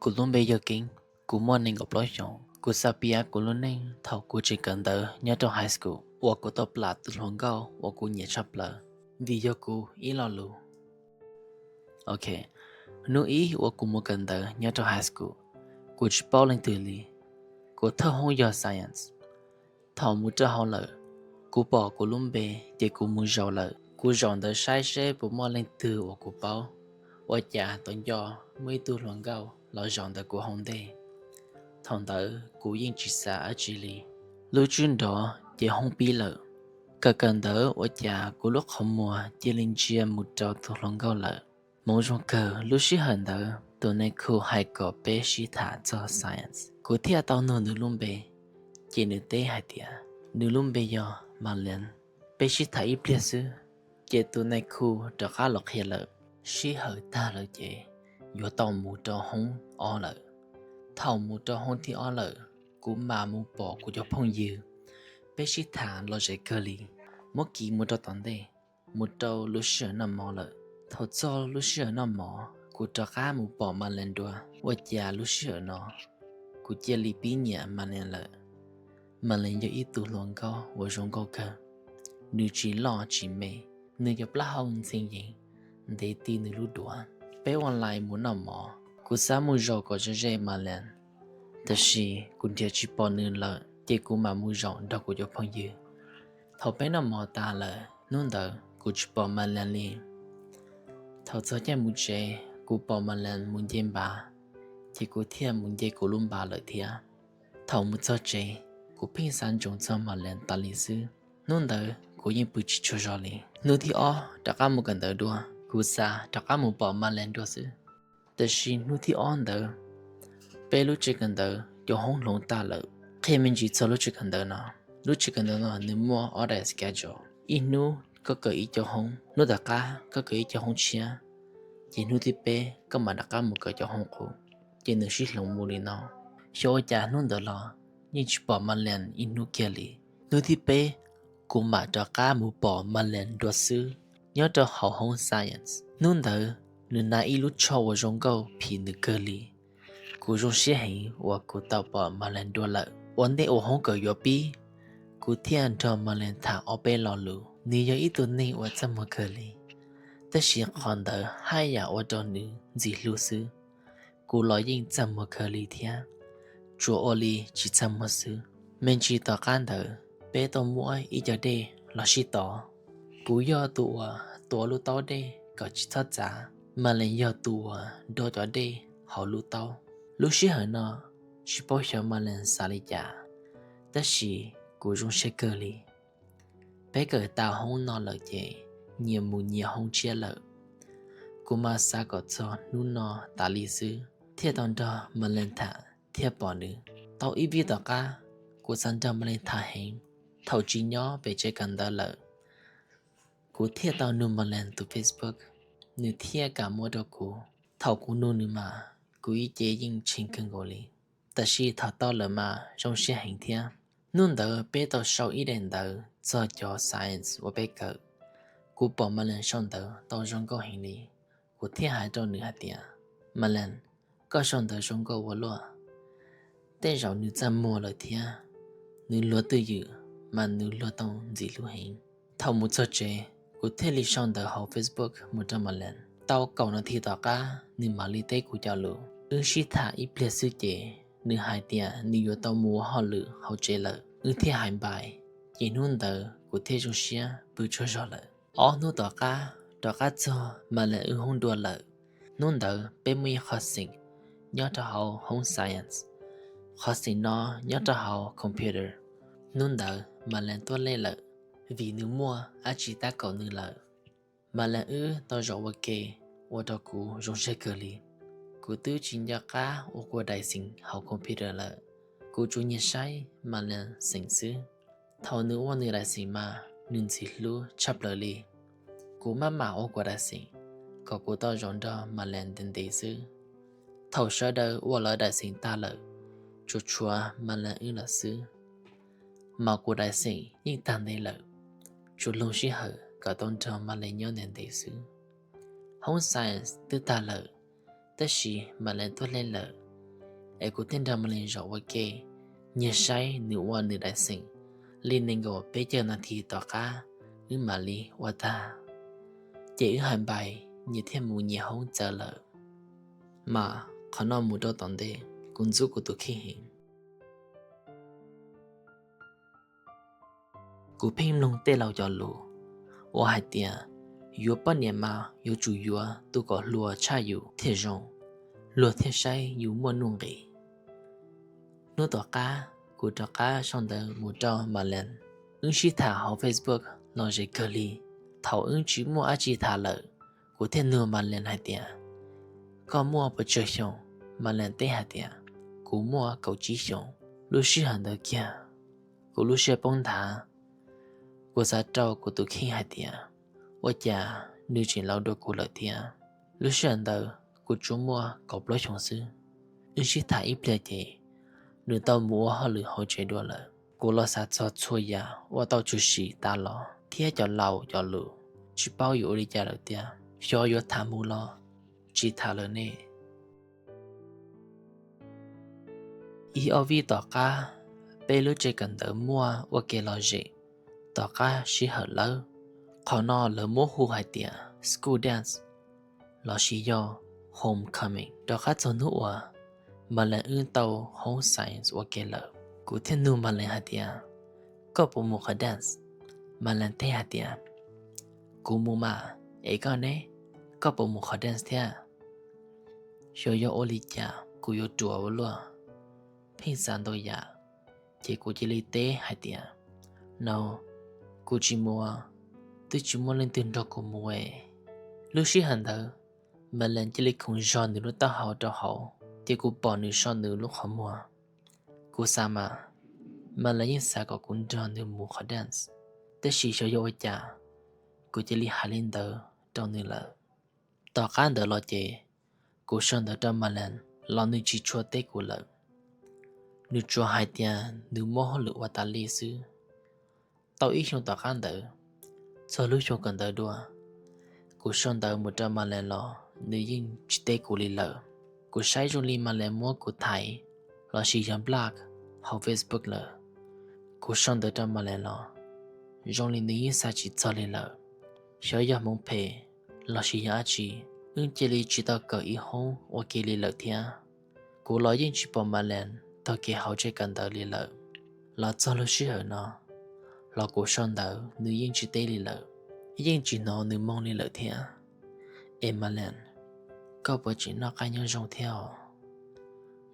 Kuv lub npe yog Keeb, kuv muaj nees nkaum plaub xyoos. Kuv xav piav kuv lub neej thaum kuv tseem kawm ntawv nyob rau high school uas kuv tau plam tus hluas nkauj uas kuv nyiam tshaj plaws, vim yog kuv ib lo lus. Ok, hnub ib uas kuv mus kawm ntawv nyob rau high school, kuv tsis paub leej twg li. Kuv thawj hoob yog science. Thaum mus rau hauv lawm, kuv pom kuv lub npe, ces kuv mus zaum lawm. Kuv zaum ntawd saib seb puas muaj leej twg uas kuv paub. Ua cas tau nco muaj ib tug hluas nkauj los zaum ntawm kuv hauv ntej. Thaum ntawd kuv yeej tsis xav dab tsi li. Lub tsib nrov ces hoob pib lawm. Kawm kawm ntawv ua cas kuv lub qhov muag cia li ntsia mus rau tus hluas nkauj lawm. Hmoov zoo kawg, lub sij hawm ntawd tus nais khu hais kom peb sib tham txog science, kuv thiaj tau nug nws lub npe. Ces nws teb hais tias nws lub npe yog Malen. Peb sib tham ib pliag xwb, ces tus nais khu rov qab los qhia lawm. Sij hawm tag lawm ces yuav tau mus rau hoob ob lawm. Thaum mus rau hoob thib ob lawm, kuv mam mus pom kuv cov phooj ywg. Peb sib tham los zem kawg li, muab kiv mus rau tom ntej, mus rau lub sij hawm noj mov lawm. Thaum txog lub sij hawm noj mov, kuv rov qab mus pom Malen dua. Ua cas lub sij hawm no kuv cia li pib nyiam Malen lawm. Malen yog ib tug hluas nkauj uas zoo nkauj kawg. Nws tsis loj tsis me, nws cov plaub hau ntxhee yees, ntev ti nws lub duav. Peb online mus noj mov, kuv xav mus zaum kom ze ze Malen, tab sis kuv nrhiav tsis pom nws lawm, ces kuv mam mus zaum nrog kuv cov phooj ywg. Thaum peb noj mov tas lawm, hnub ntawd kuv tsis pom Malen li. Thaum txog caij mus tsev, kuv pom Malen mus nce npav, ces kuv thiaj mus nce kuv lub npav lawm thiab. Thaum mus txog tsev, kuv pheej xav ntsoov txog Malen tas li xwb. Hnub ntawd kuv yeej pw tsis tsaug zog li. Hnub thib ob rov qab mus kawm ntawv dua, kuv xav rov qab mus pom Malen dua xwb. Tab sis hnub thib ob ntawd, peb lub tsev kawm ntawv cov hoob hloov tag lawm. Qhia me ntsis txog lub tsev kawm ntawv no. Lub tsev kawm ntawv no nws muaj ob daim schedule. Ib hnub koj kawm ib co hoob, hnub tom qab koj kawm ib co hoob tshiab, ces hnub thib peb koj mam rov qab mus kawm cov hoob qub. Ces nws sib hloov mus li no. Xyov ua cas hnub ntawd los yeej tsis pom Malen ib hnub kiag li. Hnub thib peb, kuv mam rov qab mus pom Malen dua xwb, nyob rau hauv hoob science. Hnub ntawd nws hnav ib lub tsho uas zoo nkauj phim nws kawg li. Kuv zoo siab heev uas kuv tau pom Malen dua lawm. Ua ntej uas hoob kawm yuav pib, kuv thiaj nrog Malen tham ob peb lo lus. Nws yog ib tug neeg uas txaj muag kawg li, tab sis qhov ntawd haj yam ua rau nws ntxim hlub xwb. Kuv los yeej txaj muag kawg li thiab, tsuas ua li tsis txaj muag xwb. Me ntsis tom qab ntawd, peb tau muab ib co dej los sib tov. Kuv yog tus uas tuav lub taub dej kom tsis txhob txav, Malen yog tus uas do cov dej hauv lub taub. Lub sij hawm no, tsis paub xyov Malen xav li cas, tab sis kuv zoo siab kawg li. Peb kawm tag hoob no lawm ces nyias mus nyias hoob tshiab lawm. Kuv mas xav kom txog hnub no tas li xwb thiaj tau nrog Malen tham thiab pom nws. Tau ib vij tom qab, kuv xav nrog Malen tham heev. Thaum tsis nyob pem tsev kawm ntawv lawm, kuv thiaj tau nug Malen tus Facebook, nws thiaj kam muab rau kuv. Thaum kuv nug nws mas, kuv ib ce yeej tshee kawg nkaus li. Tab sis thaum tau lawm mas zoo siab heev thiab. Hnub ntawd peb tau sau ib daim ntawv txog cov science uas peb kawm. Kuv pom Malen sau ntawv tau zoo nkauj heev li. Kuv thiaj hais rau nws hais tias, Malen, koj sau ntawv zoo nkauj ua luaj. Tej zaum nws txaj muag lawm thiab, nws luag twj ywm, mas nws luag tau ntxim hlub heev. Thaum mus txog tsev, kuv thiaj li sau ntawv hauv Facebook mus rau Malen. Tau kaum nas this tom qab, nws mam li teb kuv cov lus. Wb sib tham ib pliag xwb ces nws hais tias nws yuav tau mus ua hauj lwm hauv tsev lawm. Wb thiaj hais npais, ces hnub ntawd kuv thiaj zoo siab pw tsaug zog lawm. Ob hnub tom qab, rov qab txog Malen wb hoob dua lawm. Hnub ntawd peb muaj ib qho xeem nyob rau hauv hoob science. Qhov xeem no nyob rau hauv computer. Hnub ntawd Malen tuaj lej lawm, vim nws muaj dab tsi tab kaum nws lawm. Malen wb tau zaum ua ke, ua rau kuv zoo siab kawg li. Kuv twb tsis nco qab ua kuv daim xeem hauv computer lawm. Kuv tsuas nyiag saib Malen xeem xwb. Thaum nws ua nws daim xeem mas nws ntxim hlub tshaj plaws li. Kuv maj mam ua kuv daim xeem kom kuv tau zaum nrog Malen ntev ntev xwb. Thaum sawv daws ua lawv daim xeem tag lawm, tsuas tshuav Malen wb lawm xwb. Mas kuv daim xeem yeej tag ntev lawm, tsuas loog sij hawm kom tau nrog Malen nyob ntev ntev xwb. Hoob science twb tag lawm, tab sis Malen tuaj lej lawm. es kuv thiaj nrog Malen zaum ua ke, nyiag saib nws ua nws daim xeem li nees nkaum peb caug nas this tom qab wb mam li ua tag. Ces wb hais npais nyias thiaj mus nyias hoob txawv lawm. Mas qhov no mus rau tom ntej kuv ntxub kuv tus kheej heev. Kuv pheej mloog tej laus cov lus uas hais tias yuav poj niam mas yuav tsum yuav tus kom hluas tshaj yus thiaj zoo, luag thiaj saib yus muaj nuj nqis. Hnub tom qab kuv rov qab sau ntawv mus rau Malen, wb sib tham hauv Facebook los zem kawg li. Thaum wb tsis muaj dab tsi tham lawm, kuv thiaj nug Malen hais tias, koj muaj pes tsawg xyoo? Malen teb hais tias, kuv muaj kaum tsib xyoos. Lub sij hawm ntawd kiag, kuv lub siab poob nthav. Kuv xav rau kuv tus kheej hais tias, ua cas nws tseem laus dua kuv lawm thiab. Lub sij hawm ntawd kuv tsuas muaj kaum plaub xyoos xwb. Wb sib tham ib pliag ces nws tau mus ua hauj lwm hauv tsev dua lawm. Kuv los xav txog txhua yam uas tau tshwm sim tas los thiab cov laus cov lus, tsis paub yuav ua li cas lawm tiag. Xyov yuav tham mus los tsis tham lawm ne. Ib ob vij tom qab, peb lub tsev kawm ntawv muaj ua ke lom zem tom qab sij hawm lawb. Qhov no lawv muab hu hais tias school dance lossis yog homecoming. Rov qab txog hnub uas Malen wb tau hoob science ua ke lawm, kuv thiaj nug Malen hais tias, koj puas mus qhov dance? Malen teb hais tias, kuv mus mas, es koj ne, koj puas mus qhov dance thiab? Xyov yog ua li cas kuv yuav ruam ua luaj, pheej xav ntau yam, ces kuv cia li teb hais tias, no, kuv tsis mus, twb tsis muaj leej twg nrog kuv mus es. Lub sij hawm ntawd, Malen cia li khoov zog nws lub taub hau rau hauv, ces kuv pom nws so nws lub qhov muag. Kuv xav mas, Malen yeej xav kom kuv nrog nws mus qhov dance, tab sis xyov yog ua cas, kuv cia li hais li ntawd rau nws lawm. Tom qab ntawd los ces, kuv sau ntawv rau Malen los nws tsis tshua teb kuv lawm. Nws tsuas hais tias nws muaj hauj lwm ua tas li xwb. Tau ib xyoo tom qab ntawd, txog lub xyoo kawm ntawv dua, kuv sau ntawv mus rau Malen los nws yeej tsis teb kuv li lawm. Kuv saib zoo li Malen muab kuv thaiv lossis yog block hauv Facebook lawm. Kuv sau ntawv rau Malen los zoo li nws yeej xa tsis txog li lawm. Xyov yog hmoov phem lossis yog dab tsi, wb cia li tsis tau kawm ib hoob ua ke li lawm thiab. Kuv los yeej tsis pom Malen taug kev hauv tsev kawm ntawv li lawm. Los txog lub sij hawm no, los kuv sau ntawv nws yeej tsis teb li lawm, yeej tsis hnov nws moo li lawm thiab. Es Malen, koj puas tseem noj qab nyob zoo thiab os?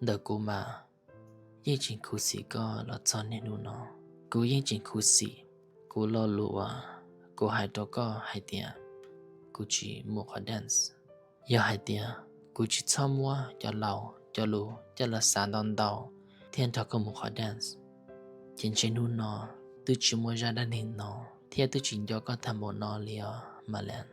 Ntawm kuv mas, yeej tseem khuv xim koj los txog niaj hnub no. Kuv yeej tseem khuv xim kuv lo lus uas kuv hais rau koj hais tias kuv tsis mus qhov dance. Yog hais tias kuv tsis txhob muab cov laus cov lus coj los xav ntau ntau thiab nrog koj mus qhov dance, ces ntshe hnub no twb tsis muaj zaj dab neeg no thiab twb tsis nco koj tag npaum no li os Malen.